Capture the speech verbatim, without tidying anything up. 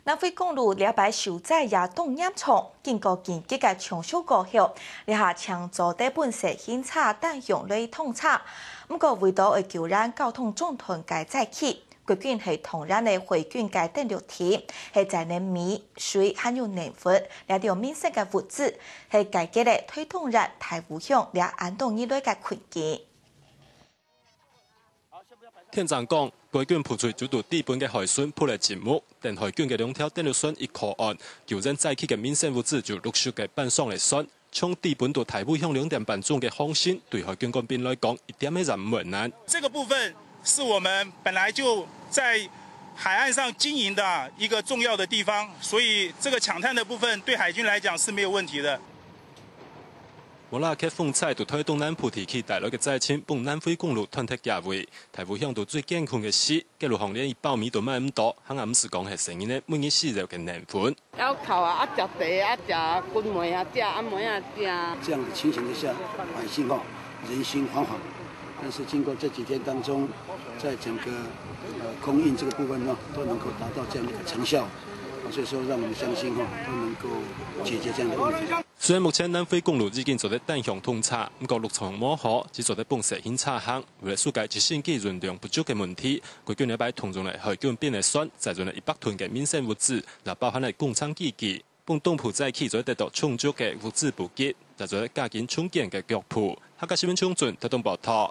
南迴公路這擺受災也當嚴重，經過緊急个搶修過後，這下正做得分細型車單向來通車。毋過為到愛救援交通中斷个災區， 國軍係當然个海軍个登陸艇，係載能米、水還有奶粉這兜民生个物資，係解決了推動人大武鄉這恁多年來个困境。田長講，國軍部隊就佇底本个海脣鋪了積木，等海軍个兩條登陸船一靠岸，救援災區个民生物資就陸續个搬上了船。 從底本到大武鄉兩點半鐘个航程，對海軍官兵來講，一點仔也毋為難。這個部分是我們本來就在海岸上經營的一個重要的地方，所以這個搶灘的部分對海軍來講是沒有問題的。無啦，客風災對臺東南部地區帶來个災情，分南迴公路斷忒幾位。大武鄉到最艱困个時，該路項連一包米都買毋到，還毋使講係細人仔每日需要个奶粉。 要烤啊，啊，食茶啊，食滾糜啊，食啊，糜啊，食。這樣的情形之下，百姓哦，人心惶惶。但是經過這幾天當中，在整個，呃，供應這個部分呢，都能夠達到這樣的一個成效，啊，所以說讓我們相信哦，都能夠解決這樣的問題。雖然目前南迴公路已經做得單向通車，毋過路況無好，只做得分細型車行。 為了紓解直升機運量不足个問題，國軍這擺動用了海軍兵个船，載運了一百噸个民生物資，也包含了工程機具，分東部災區做得得到充足个物資補給，也做得加緊重建个腳步。客家新聞張俊，臺東報導。